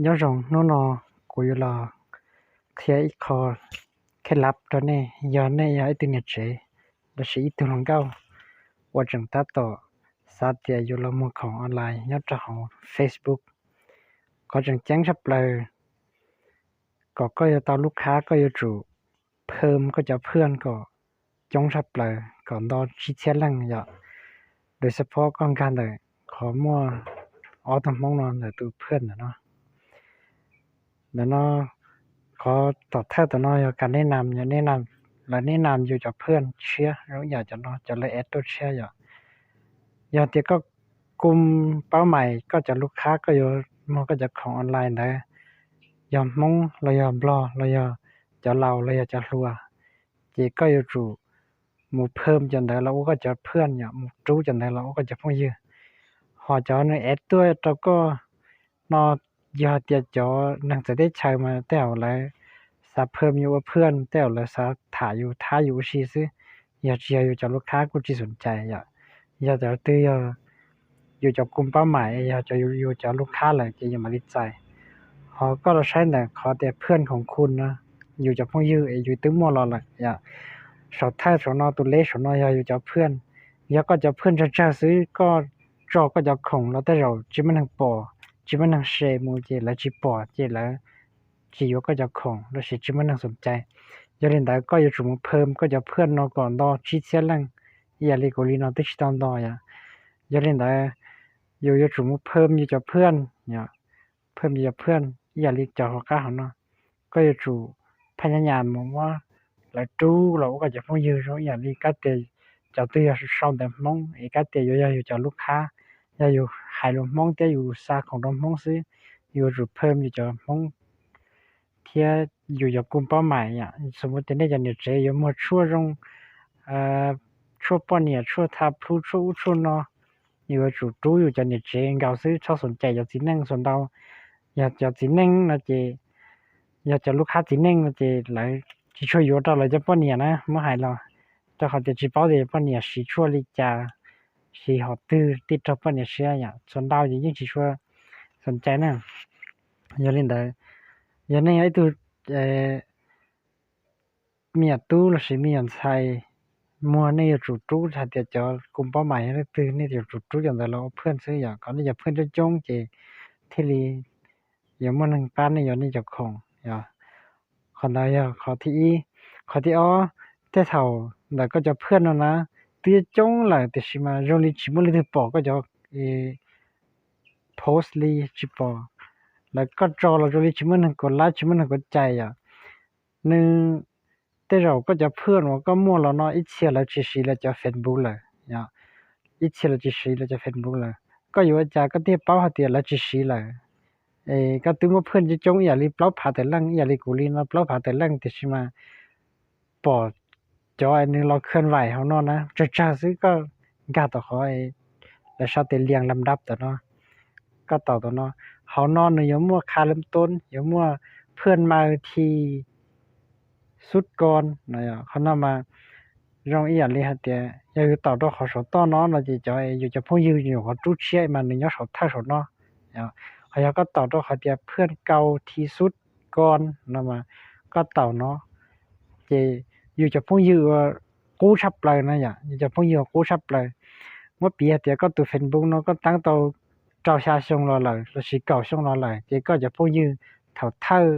Nyob zoo, hnub no kuv yuav los qhia ib qho kheb lab rau nej. Yog nej yog ib tug niam tsev lossis ib tug hluas nkauj uas tseem tab tom xav tias yuav los muag khoom online nyob rau hauv Facebook, qhov tseem ceeb tshaj plaws kom koj yuav tau lub khab koj yuav tsum phawm koj cov phwaj kom coob tshaj plaws, kom nto tsib txhiab leej yom. Lawv xab phob koj nkag ntawm qhov muaj ob tug hmoob no ntawm tus phwaj ntawm no. Ntawm no, qhov tom thawj tom no yog kas neb nam, yog neb nam, lawv neb nam yus cov phwaj tshiab zoo ib yam cov no, cov lawv add tuaj tshiab yom. Yog tias koj kuj paub mais koj cov lub khab koj yuav muag koj cov khoom online ntawd, yog hmoob los yog nplog los yog cov laus los yog cov hluas, ces koj yuav tsum mus phawm cov ntawd los ua koj cov phwaj yom, mus rub cov ntawd los ua koj cov phooj ywg. Ho cov nws add tuaj rau koj no, yog tias cov neeg txawv teb chaws mas tej zaum lawv xav phawm yus ua phwaj, tej zaum lawv xav tham yus thab yus ua si xwb, yog tsis yog yus cov lub khab kuj tsis xoom cai yom. Yog cov twg yog yus cov kuj paub mais, yog cov yus cov lub khab lawm ces yus mam li txais. Ho koj los saib ntawm qhov tias phwaj khoom khu no, yus cov phooj ywg es yus twb muaj los lawm yom. Saum thawj saum no tus leb saum no yog yus cov phwaj. Yog koj cov phwaj tsawg tsawg xwb koj tso koj cov khoom los tej zaum tsis muaj neeg pom, tsis muaj neeg share mus ces lawv tsis pom ces lawv tsis yuav koj cov khoom lossis tsis muaj neeg xoom cai. Yog li ntawd koj yuav tsum mus phawm koj cov phwaj no kom nto tsib txhiab leej, ib yam li kuv li no twb tsis tau nto yom. Yog li ntawd yus yuav tsum mus phawm yus cov phwaj, phawm yus cov phwaj ib yam li cov hauv qab hauv no. Koj yuav tsum phaj nyab nyas mus muab lawv rub los ua koj cov phooj ywg zoo ib yam li kab tias cov twg yog sau ntawv hmoob es kab tias yuav yog yus cov lub khab, yog yus hais lus hmoob thiab yus xa khoom rau hmoob xwb, yus yuav tsum phawm yus cov hmoob thiab yus cov kuj paub mais yom. Xws li tias nej cov niam tsev yuav muag tshuaj zoo, tshuaj poj niam, tshuaj tha plhu, tshuaj ub tshuaj no, yus yuav tsum rub yus cov niam tsev nkaus xwb, txhob xoom cai cov txiv neej. Xav ntau yog cov txiv neej no ces, yog cov lub khab txiv neej no ces lawv tsis tshua yuav rau lawv cov poj niam na, muab hais los, rau qhov tias tsis paub tias poj niam siv tshuaj li cas, siv hom twg thiaj raug poj niam siab yom. Xav ntau ces yeej tsis tshua xoom cai na. Yog li ntawd, yog nej yog ib tug me nyuam tub lossis me nyuam ntxhais muag, nej yuav tsum rub hais tias cov kuj paub mais yog leej twg, nej yuav tsum rub cov ntawd los ua phwaj xwb yom, kom nej cov phwaj coob coob ces thiaj li yuav muaj neeg pab nej yuav nej cov khoom yom. Qhov ntawd yog qhov thib ib. Qhov thib ob, tej thaum ntawm koj cov phwaj no na twb coob lawm tiam sis mas zoo li tsis muaj leej twg pom koj cov post li, tsis pom, lawv koj tso los zoo li tsis muaj neeg kuv like, tsis muaj neeg kuv cais yom. Nws, tej zaum koj cov phwaj uas koj muaj los no ib txhia lawv tsis siv lawv cov Facebook lawm, ib txhia lawv tsis siv lawv cov Facebook lawm. Koj yuav ua cas koj thiaj paub hais tias lawv tsis siv lawm? Es koj twb muaj phwaj coob coob ib yam li plaub phav tawm leej, ib yam li kuv li no plaub phav tawm leej tiam sis mas pom cov nws los khwj vais hauv no na tsawg tsawg xwb, koj nkag tom qhov lawv sau tias lias lam dab tom no, koj taus tom no. Hauv no nws yuav muaj kha lab toob, yuav muaj phwaj maw thi xub ko no, qhov no mas zoo ib yam li hais tias yog yus taus rau qhov saum toj no no ces cov yus cov phooj ywg nyuam qhuav rub tshiab mas nws nyob saum thawj saum no. Ho yog koj taus rau qhov tias phwaj kau thi xub ko no mas koj taus no, ces yus cov phooj ywg uas qub tshaj plaws na yom, yus cov phooj ywg uas qub tshaj plaws. Muab piv hais tias koj tus Facebook no koj teeb tau rau xya xyoo los lawm lossis kaum xyoo los lawm ces koj cov phooj ywg thaum thawj,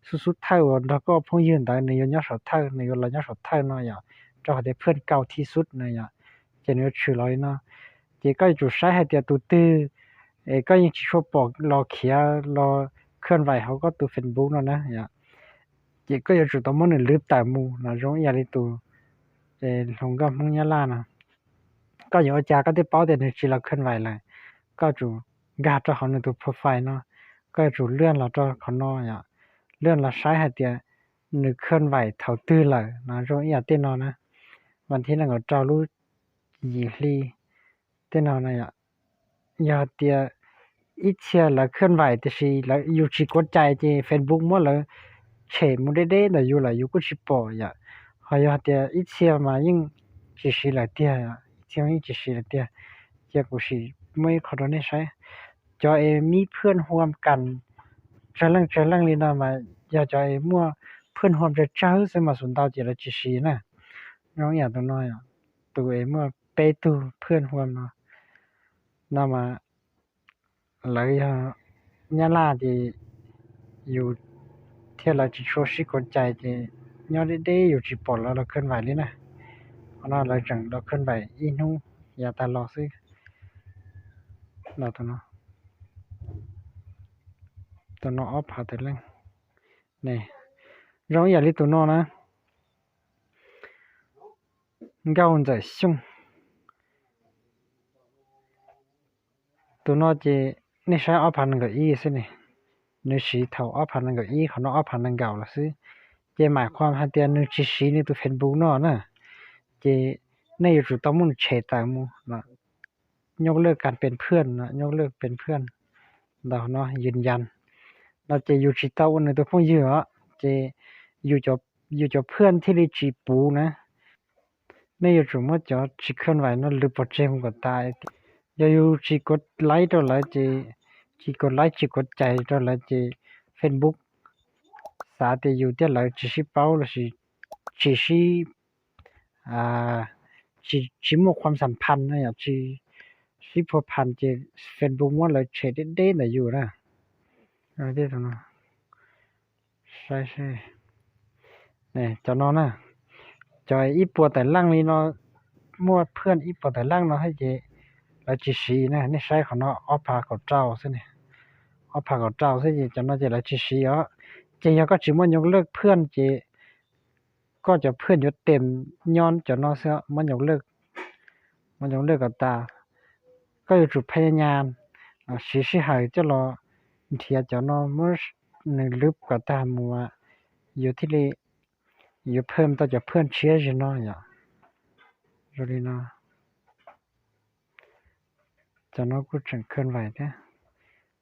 xub xub thawj uas nrog koj phooj ywg ntawd nws yuav nyob saum thawj, nws yuav los nyob saum thawj no yom, rau qhov tias phwaj kau thi xub no yom, ces nws yuav tshwm los li no. Ces koj yuav tsum saib hais tias tus twg es koj yeej tsis tshua pom los khiav los khwj vais hauv koj tus Facebook no na yom, ces koj yuav tsum tau muab nws lwv tawm mus no, zoo ib yam li tus hluas nkauj Hmoob Nyab Laj no. Koj yuav ua cas koj thiaj paub tias nws tsis los khwj vais lawm? Koj tsum nkag rau hauv nws tus profile no, koj yuav tsum lwaj los rau qhov no yom, lwaj los saib hais tias nws khwj vais thaum twg lawm no, zoo ib yam tej no na, vas thib nees nkaum rau lub yim hli tej no na yom. Yog tias ib txhia lawv khwj vais tiam sis yus tsis kuav cai ces Facebook muab lawv tshem mus deb deb ntawm yus lawm yus kuj tsis pom yom. Ho yog tias ib txhia mas yeej tsis siv lawm tiag, ib txhia yeej tsis siv lawm tiag, cia kuv sim muab ib qho rau nej saib. Cov es mib phwaj huam kas tsawg leej tsawg leej li no mas yog cov es muaj phwj huam tsawg tsawg xwb mas xus ntau ces lawv tsis siv na. Zoo ib yam tus no, tus es muaj peb tug phwj huam no, no mas lawv yog Nyab Laj ces yus thiab lawv tsis tshua sib kuav cai ces nyob deb deb yus tsis pom lawv los khwj vaim li na. Qhov no lawv tseem los khwj vaim ib hnub yav tag los xwb. Los tus no, tus no ob phav tawm leej ne. Zoo ib yam li tus no na, Nkauj Ntxawm Xyooj. Tus no ces nej saib ob phav nees nkaum ib xwb ne, nws siv thaum ob phav nees nkaum ib, qhov no ob phav nees nkaum los xwb. Ces mam qhuas hais tias nws tsis siv nws tus Facebook no na, ces nej yuav tsum tau muab nws tshem tawm mus, ยกเลิกการเป็นเพื่อน no, ยกเลิกเป็นเพื่อน ntawm no ยืนยัน no ces yus tsis tau ua nws tus phooj ywg os, ces yus cov phwj thiaj li tsis puv na. Nej yuav tsum muab cov tsis khwj vaim no lwv pov tseg mus kom tas. Yog yus tsis kuav laib rau lawv ces, tsis kuav laib tsis kuav cais rau lawv ces Facebook xav tias yus thiab lawv tsis sib paub lossis tsis sib, tsis muaj khuam xam phas no, yog tsis sib phua phas ces Facebook muab lawv tshem deb deb ntawm yus na. Cov no na, cov ib puas tawm leej li no, muaj phwj ib puas tawm leej no thiab ces lawv tsis siv na. Nej saib qhov no ob phav kaum rau xwb ne, ob phav kaum rau xwb ces cov no ces lawv tsis siv os. Ces yog koj tsis muab ยกเลิกเพื่อน ces koj cov phwj yuav tes nyob cov no xwb, muab ยกเลิก, muab ยกเลิก kom tas. Koj yuav tsum พยายาม siv sij hawm coj los nrhiav cov no muab nws lwv kom tag mus, yus thiaj li yuav phwj tau cov phwj tshiab zim no yom. Zoo li no, cov no kuj tseem khwj vaim thiab,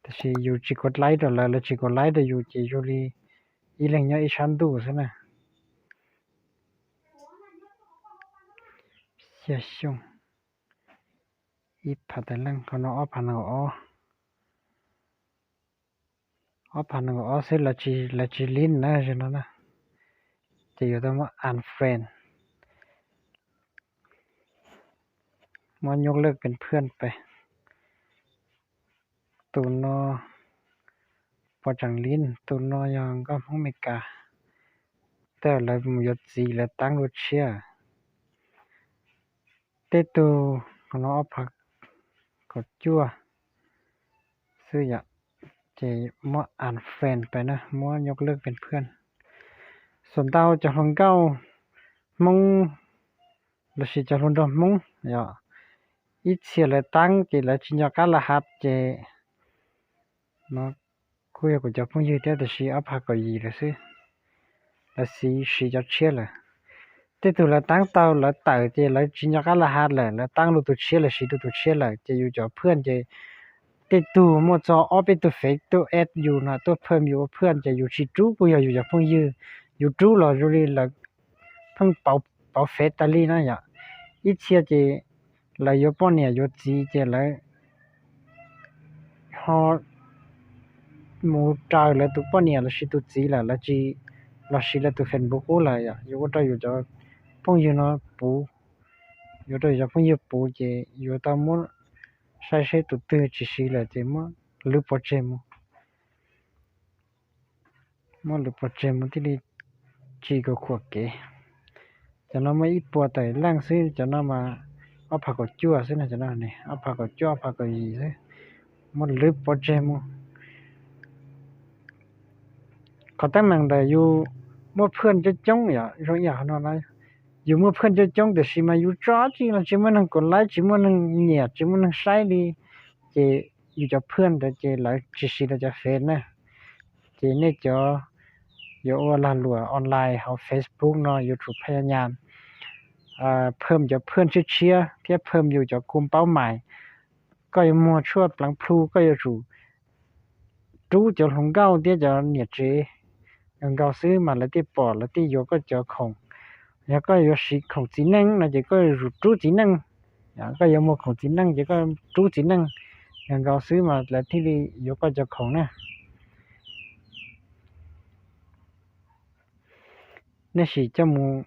tiam sis yus tsis kuav laib rau lawv, lawv tsis kuav laib rau yus ces zoo li ib leeg nyob ib sab ntuj xwb na. Xya Xyooj, ib phav tawm leej, qhov no ob phav nees nkaum ob, ob phav nees nkaum ob xwb, lawv tsis lin na zim no na, ces yuav tau muab unfriend, muab ยกเลิกเป็นเพื่อน pes. Tus no puas tseem lin, tus no yog nkauj Hmoob Meskas, tej lawv mus yuav txiv lawv tab dua tshiab. Tej tug, qhov no ob phav kaum cuaj xwb yom, ces muab unfriend pes na, muab ยกเลิกเป็นเพื่อน. Xus ntau cov hluas nkauj Hmoob lossis cov hluas nraug Hmoob yom, ib txhia lawv tab ces lawv tsis nco qab laj has ces, no kuj yog kuv cov phooj ywg thiab tiam sis ob phav kaum yim lawm xwb, lawv siv siv cov tshiab lawm. Tej tug lawv tab tau lawv tawm ces lawv tsis nco qab laj has lawm, lawv tab lug tus tshiab lawm, siv lug tus tshiab lawm ces yus cov phwj ces tej tug muaj txog ob peb tug fev tuaj add yus no, tuaj phwj yus ua phwj ces yus tsis rub kuj yog yus cov phooj ywg, yus rub los zoo li lawv pheej pauv fev tas li na yom. Ib txhia ces lawv yuav poj niam yuav txiv ces lawv ho mus raws lawv tus poj niam lossis tus txiv lawm, lawv tsis los siv lawv tus Facebook qub lawm yom. Yuav ua rau yus cov phooj ywg no puv, yuav rau yus cov phooj ywg puv ces yuav tau muab saib seb tus twg tsis siv lawm ces muab lwv pov tseg mus, muab lwv pov tseg mus thiaj li tsis khuam kev. Cov no muaj ib puas tawm leej xwb, cov no mas ob phav kaum cuaj xwb no, cov no ob phav kaum cuaj ob phav kaum yim xwb, muab lwv pov tseg mus. Qhov teeb meem ntawm yus muaj phwj coob coob yom, zoo ib yam no na, yus muaj phwj coob coob tiam sis mas yus tso tsis los tsis muaj neeg kos laib, tsis muaj neeg nyiam, tsis muaj neeg saib li, ces yus cov phwj ntawd ces lawv tsis siv lawv cov fev na. Ces nej cov yuav ua lag luam online hauv Facebook no yuav tsum พยายาม phwj cov phwj tshiab tshiab thiab phwj yus cov khum paub mais. Koj yuav muag tshuaj pleev plhu, koj yuav tsum rub cov hluas nkauj thiab cov niam tsev nkaus xwb mas lawv thiaj pom, lawv thiaj yuav koj cov khoom. Yog koj yuav siv khoom txiv neej no ces koj yuav tsum rub txiv neej. Koj yuav muag khoom txiv neej ces koj rub txiv neej nkaus xwb mas lawv thiaj li yuav koj cov khoom na. nej sim coj mus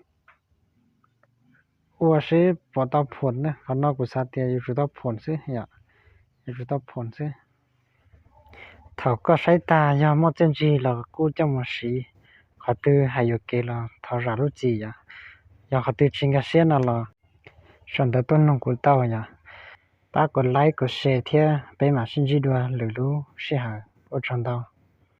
ua seb puas tau phom na. Qhov no kuv xav tias yuav tsum tau phom xwb yom, yuav tsum tau phom xwb. Thaum koj saib tag yog muaj txiaj ntsig los kuj coj mus siv, qhov twg hais yuam kev los thov zam lub txim yom. Yog qhov twg tsis nkag siab no los sau ntawv tuaj nug kuv tau yom. Pab kom like kom share thiab peb mam sib ntsib dua lwm lub sij hawm. Ua tsaug ntau.